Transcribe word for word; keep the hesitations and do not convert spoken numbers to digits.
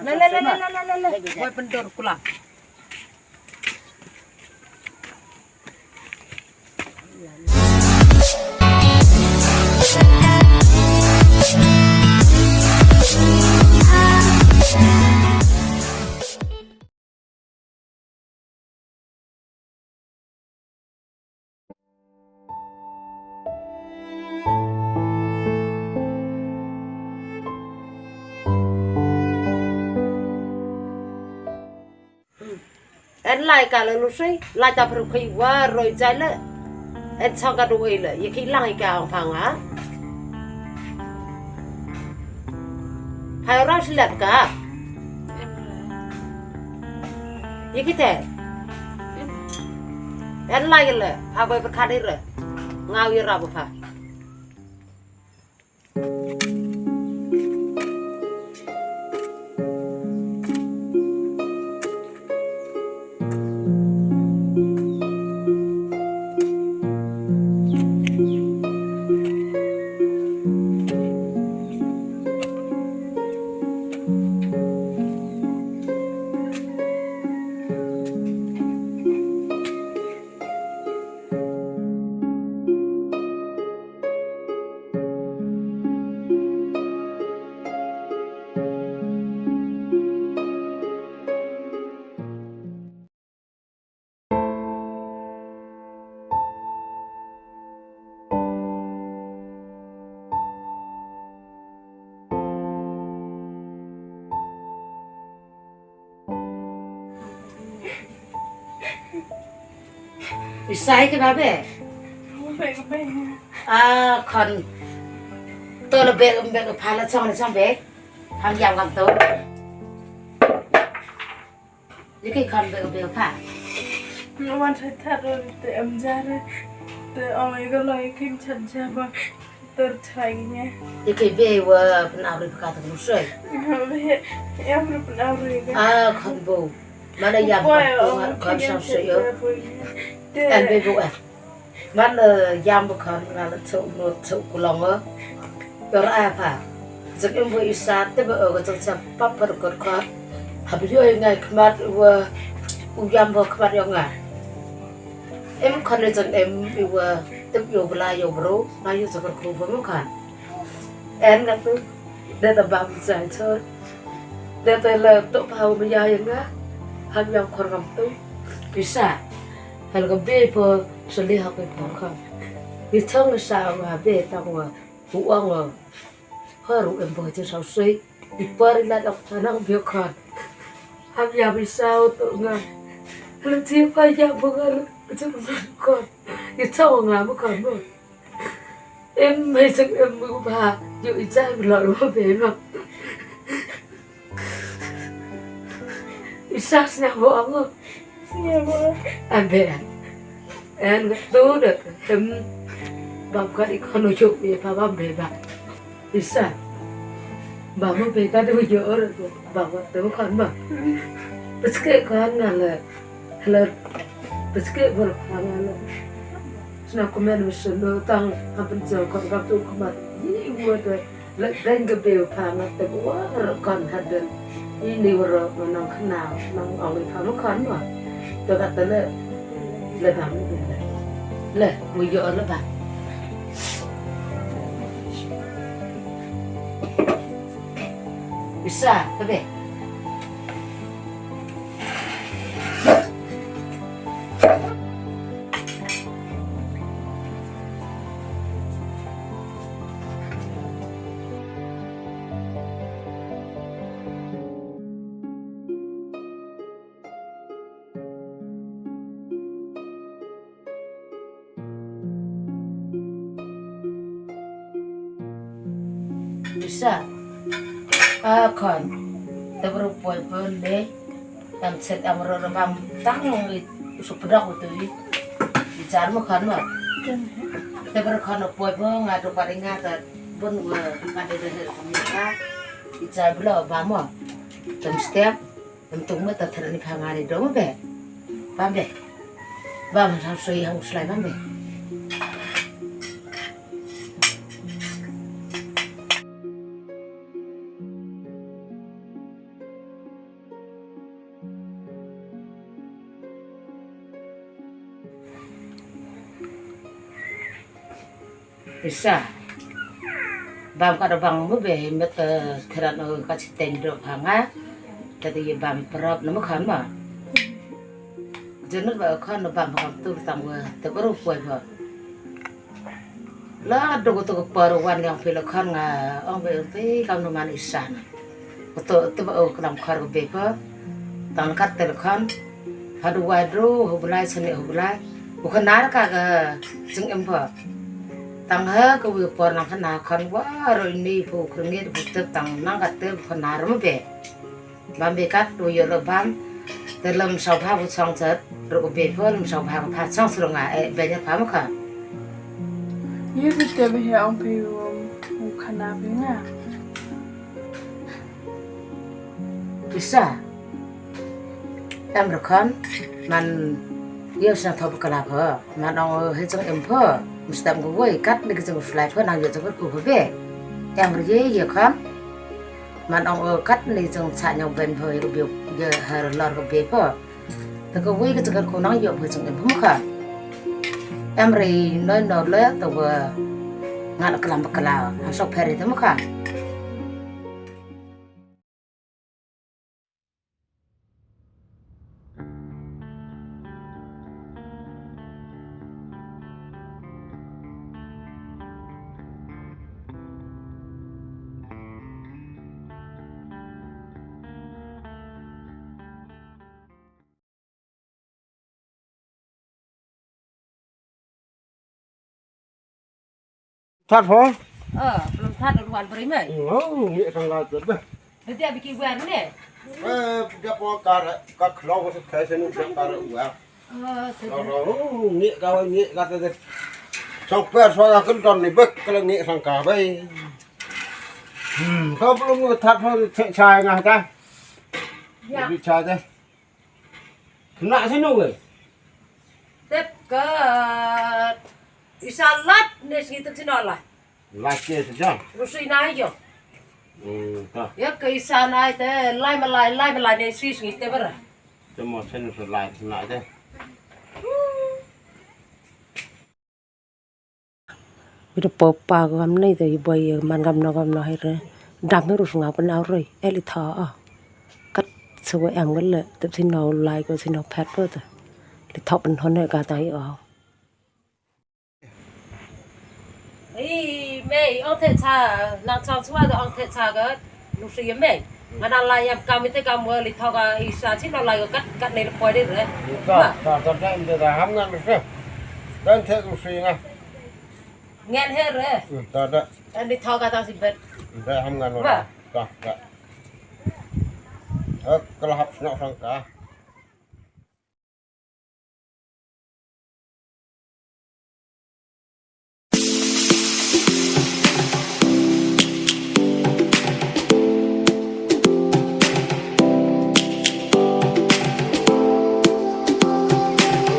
Le, le, le, le, le, le, le. Woi, pyndur kulang. En lai ka la lusei, lai ta pru kai wa roi jai le. En chang ka doi le, ye ki lang ka ang pang ha. Hai rau slap ka. Ye ki te. En lai le, ha boi perkhat ire. Ngau ye rau pha. Isai ke babe. Babe, babe. Ah, khon. To le be be pha la chong le chong be. Ham yam kam to. Ye ki khon be be pha. Wan thai thar te em jare. Te ong ego lo kim chan jaba. Ter chai nya. Ye ki be wa pynawri pha ka ta lusei. Be, em ru pynawri ka. Ah, khon bo. Mana yam ka bo nga khon sam se yo. Te. En be bo eh. Mana yam ba khon nga la chok no chok kulong eh. Yor ai pha. Jek em bo isa te ba eh ka chok sam pap par kor khon. Hab yo ngai khmat wa u yam bo khmat yo nga. Em khon le jek em iwa tip yo bla yo bro. Ma yo chok ko bo mo khon. En nga tu. Da ta bam sai chor. Da ta la to pa u ya ya nga. Ham yam khor ngam tu. Isa. Hal ka be po sali ha pe po ka. Ni thong sa nga be ta wa. U ong wa. Haru em bo je sau sui. I par i la dok tanang bio kan. Ham yam isa u to nga. Lu ti pa ya bo nga lu. Jeng kon. I thong nga mo kan mo. Em mai seng em mu ba yo i jai mu lo lo be ma. I sa snya bo ang. Snya bo. An be an. An tu de em bam ka i kono yo i pa bam be ba. I sa. Ba mo be ka de yo or ba mo tu kan ba. Peske kan na le. Hello. Peske bol kan na le. Sna komen mission do tang happen so kon ka tu kmat. Yi wo de le deng ke be pa ngat te wa ro kon haden. Ini ro nang kena nang ong pa mo kon wa. To ka te le le dam le. Le mo yo le ba. Isa te be. Isa. A khon. Te bru poi pon de. Tam set am ro ro bam tang i su pedok tu i. I jar mo khon mo. Te bru khon poi pon nga tu pari nga ta bun wa ka de de ka mi ka. I jar blo bam mo. Tam step. Em tung ma ta thar ni pha nga ni dong be. Bam be. Bam ha sui ha u slai bam be. Isa. Bam ka da bang mo be met, eh, theran, eh, ka chiteng dro phanga. Tadi ye bam perap nama khan ma. Jenut ba khan bam kam tu tang wa te baru poi ba. La dog to ko par wan yang phi la khan nga ong be te kam no man Isa na. Ko to te ba o klam khar ko be ko. Tang kat te la khan. Hadu wai dro ho bulai sene ho bulai. U khan nar ka ga jing em ba. Tang ha ko wi por nang khan na khan wa ro ni phu krngit bu te tang nang kat te khan nar mo be. Bam be kat u yo lo bam. Te lem sau pha bu song set. Ru be pho lem sau pha pha song srong a e be nya pha mo kha. Ye bi te bi he ong phi u khana phi nga. Isa. Em ra khan man yo sa tho kala pho. Man ong he jong em pho. Mustam ko woi kat ni ke jong slai pho nang yo jong ko pho be. Em ra ye ye khan. Man ong kat ni jong sa nyong ben pho ye ko be ye har lor ko be pho. Te kawei ka jingkyrkhu nang ïoh ba ka jingim phi mukha. Em rei noi nor le te wa ngan klam bakla ha sok pher te mukha. That pho? Ơ, belum that ruan beri mai. Oh, ngi sang la tut bah. Dia biki wan ne. Eh, dia pho kar ka khlong sa thai senu dia kar wan. Ơ, ngi ka ngi ka te. Song per so ka kun ton ni bek kala ngi sang ka bai. Hmm, ka belum ngi that pho che chai nga ta. Ya. Bi chai te. Kena sino weh? Tep ka isa lat ne sngi tep sino lah. Lat ke sejam. Rusi na yo. Hmm, ta. Ya ke isa na te lai malai lai malai ne si sngi tep bara. Temo sino se lai sina te. Wi da po pa ko gam nei te i boy man gam no gam no hai re. Dam ne rus nga pen au roi. Eli tha a. Kat se wa em gal le. Tep sino lai ko sino phet ko te. Li thop pen hon ne ka ta i au. Ei, mei, ong the cha, nang chang chwa da ong the cha ga. Lu shi ye mei. Nga na la yam kam ite kam wa li thok a isa chi na la yo kat kat nei le poi de re. Ta, ta, ta, ta, ta, ta, ham ngan re. Tan the lu shi nga. Ngan he re. Hmm, ta, ta. Ani thok a ta si bet. Ta, ham ngan wa. Wa. Ta, ta. Eh, kala hap snak sang ka.